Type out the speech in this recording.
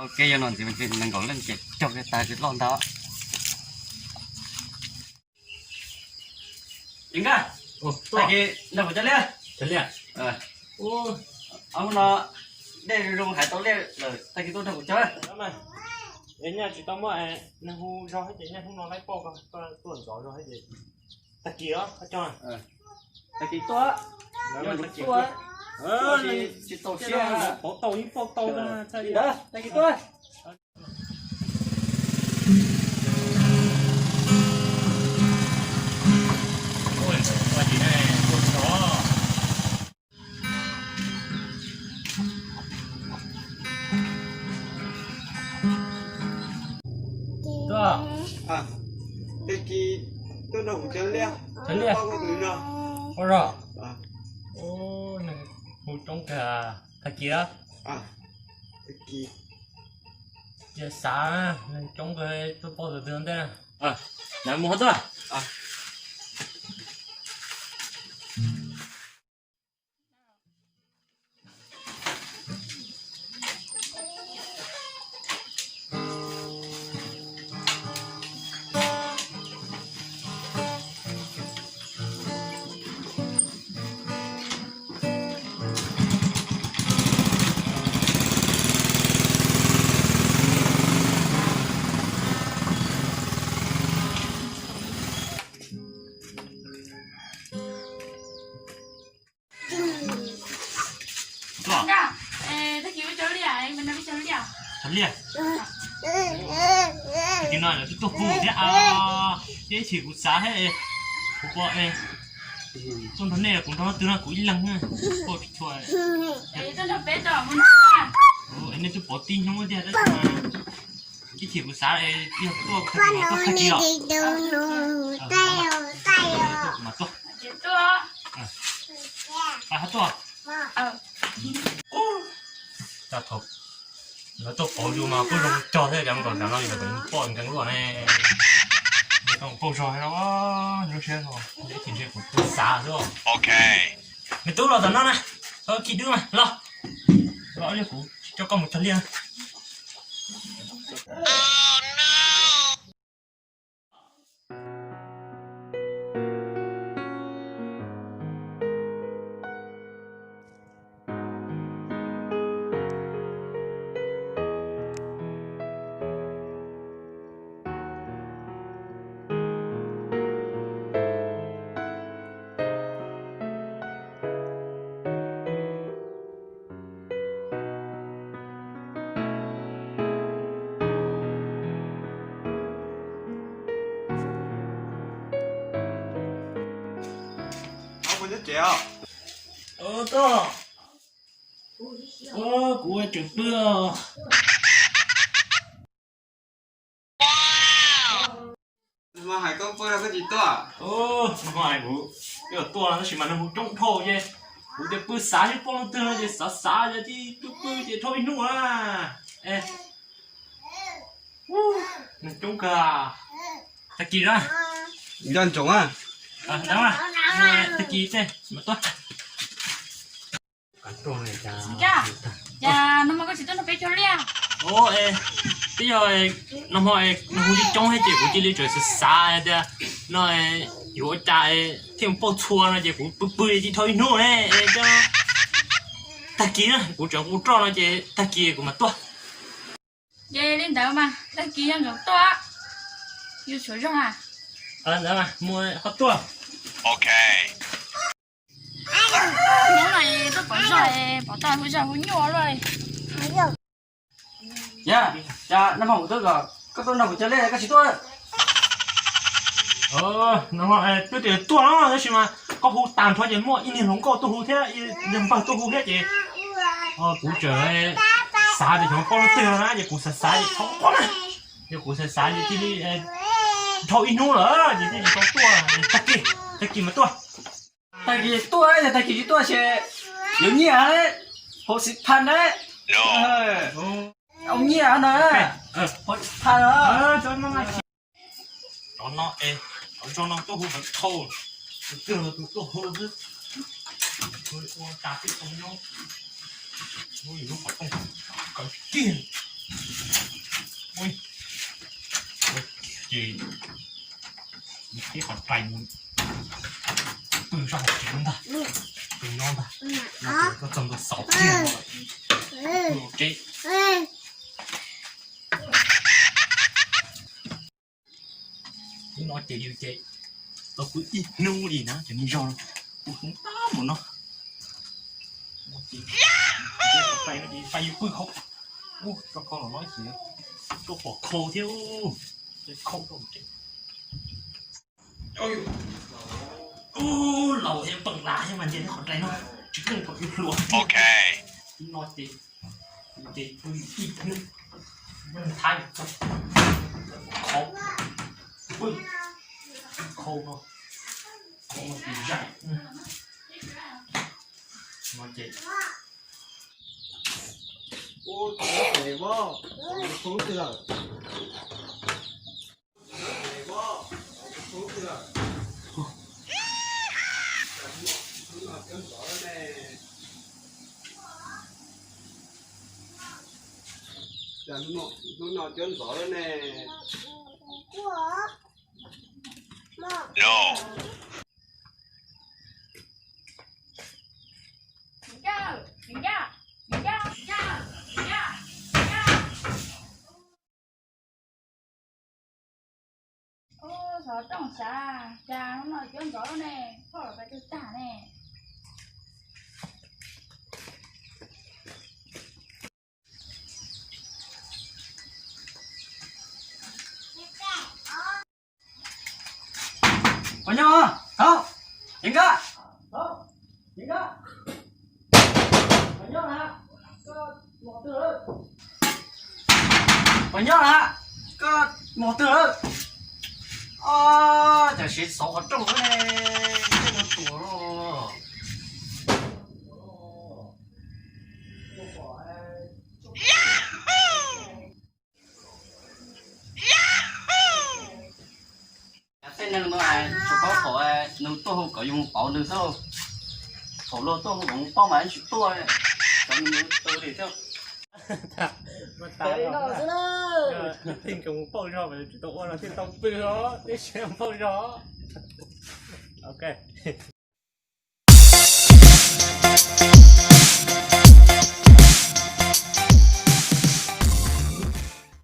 Ua ke yog no ntxiv, nees nkaum leej ces cog kiag tas tsis loj ntag. Tsis nkaj, tag kis nrog kuv cog liaj. Cog liaj. Hnub no dej zoo zoo hais tau liaj lawm, tag kis tuaj nrog kuv cog. Nyaj tsis tau muaj neeg hu zog thiab ces nyaj hnub no laib pauj ko tuaj ntxov zog thiab ces tag kis os, tag kis tuaj, tsis tau siab, pauj tau yeej pauj tau. Tag kis tuaj. Tag kis tuaj nrog kuv cog liaj. Cog liaj. Ua zog. Hu coob kawg. Tag kis, tag kis cia xav, neeg coob kawg, tuaj pauj tus twg ntej na. Lawv mus ho tuaj. Cog liaj. Tag kis no lawv twb tuaj pw thiab, ib chim kuv xav thiab, kuv pom tuaj nrog nej, kuv nrog leej twg no kuv ib leeg, pauj tsis tshua. Nej twb pom tib hnub tiag tab sis mas ib chim kuv xav yog tuaj tag kis los. Lawv tuaj pauv yus mas kuj zoo cog thiab, cov nkaus nram no yus pom nkees luaj ne. Pauj zog no, lub siab no, ib chim ntshe kuv twb xav xwb. Me tub los tom no na, kis dub mas los, los kuv coj koj mus cog liaj. Kuv tseem pw. Hais koj pw koj tsis tuaj. Kuv tuaj tab sis mas nws mus coob dhau ces kuv tias pw xav seb pom leej twg no ces xav xav ces pw pw ces dhau ib hnub na. Nws coob kawg. Tag kis na. Nco ntsoov. Tag kis tej mas tuaj. Cas no mas koj tsis tuaj nrog peb cog liaj? Twb yog no hmo nws hu coob coob thiab ces kuv cia li tseem xav xav tias no yuav ua cas thiaj mus pauj txhua no ces kuv pw pw tsis dhau ib hnub ne. Tag kis na kuv tseem ua roj no ces tag kis kuv mam tuaj. Ces li ntawd mas tag kis yog ntsoov tuaj, yus tshuav zog a. Ntawd mas mus ho tuaj. Hnub no tuaj pov zog, pov tau hu zog hu nyuaj luaj. Yog, cas no mas kuv twb kom koj tuaj nrog kuv cog liaj koj tsis tuaj. No twb tias tuaj no tab sis mas koj hu tag nrho ces muaj ib niag hluas nkauj tuaj hu thiab ib niag npawg tuaj hu thiab ces kuv tseem xav tias xyov pom leej twg na ces kuv xav xav ces thaum qhov na, ces kuv xav xav ces cia li dhau ib hnub lawm ces thiaj tsis tau tuaj. Tag kis, tag kis mas tuaj. Tag kis tuaj, tag kis tsis tuaj ces yuav nyiaj hauv xim phan na. Ua nyiaj no, hauv xim phan no. Cov no es, cov no tuaj hu ntawd thauj, tus twg los tus tuaj hu xwb. Ua tas tib tau nyob, lub qhov rooj kaw kiag. Ui, ces ib qhov rais mus pw zog hauv tsev ntag, pw nyob ntag. No ces koj txog ntua xaus kiag no lawm, pw hauv tsev. Hnub no ces yus ces tau pw ib hnub li na, cov niag zog no pw hnub tag mus no. Pais yus pw khau, tso khau los no ces tuaj pom khau thiab, khau rau. Ub, laus thiab peem las thiab mas nce qhov rais no tsis keej kom yus hluas. Hnub no ces ces pw ib hnub, Thaj khau, pw khau no, khau no ces zais no ces. Ua, tus no ces voj, tus no twg lawm? Hnub no cuab ntxov lawm ne. Ub, xov tooj xav cas hnub no cuab ntxov lawm ne, phauj los pais twg tag ne. Pog nyob, Thov, Yeej Nkaj, Thov, Yeej Nkaj, pog nyob na, koj mus qhov twg lawm? Pog nyob na, koj mus qhov twg lawm? Os, cas siv xauv qhov rooj xwb ne, tej no tuam los. Tej neeg no tsuas paub thaum nws tuaj hu kom yus mus pauv nws xwb. Thaum luag tuaj hu kom mus pauj mas tsis tuaj, cov nws tu li thiab. Tej no xwb na. Tej nkaus mus pauj zog mas tsis tau ua no thiaj tau pw os, tib si pauj zog. Ok.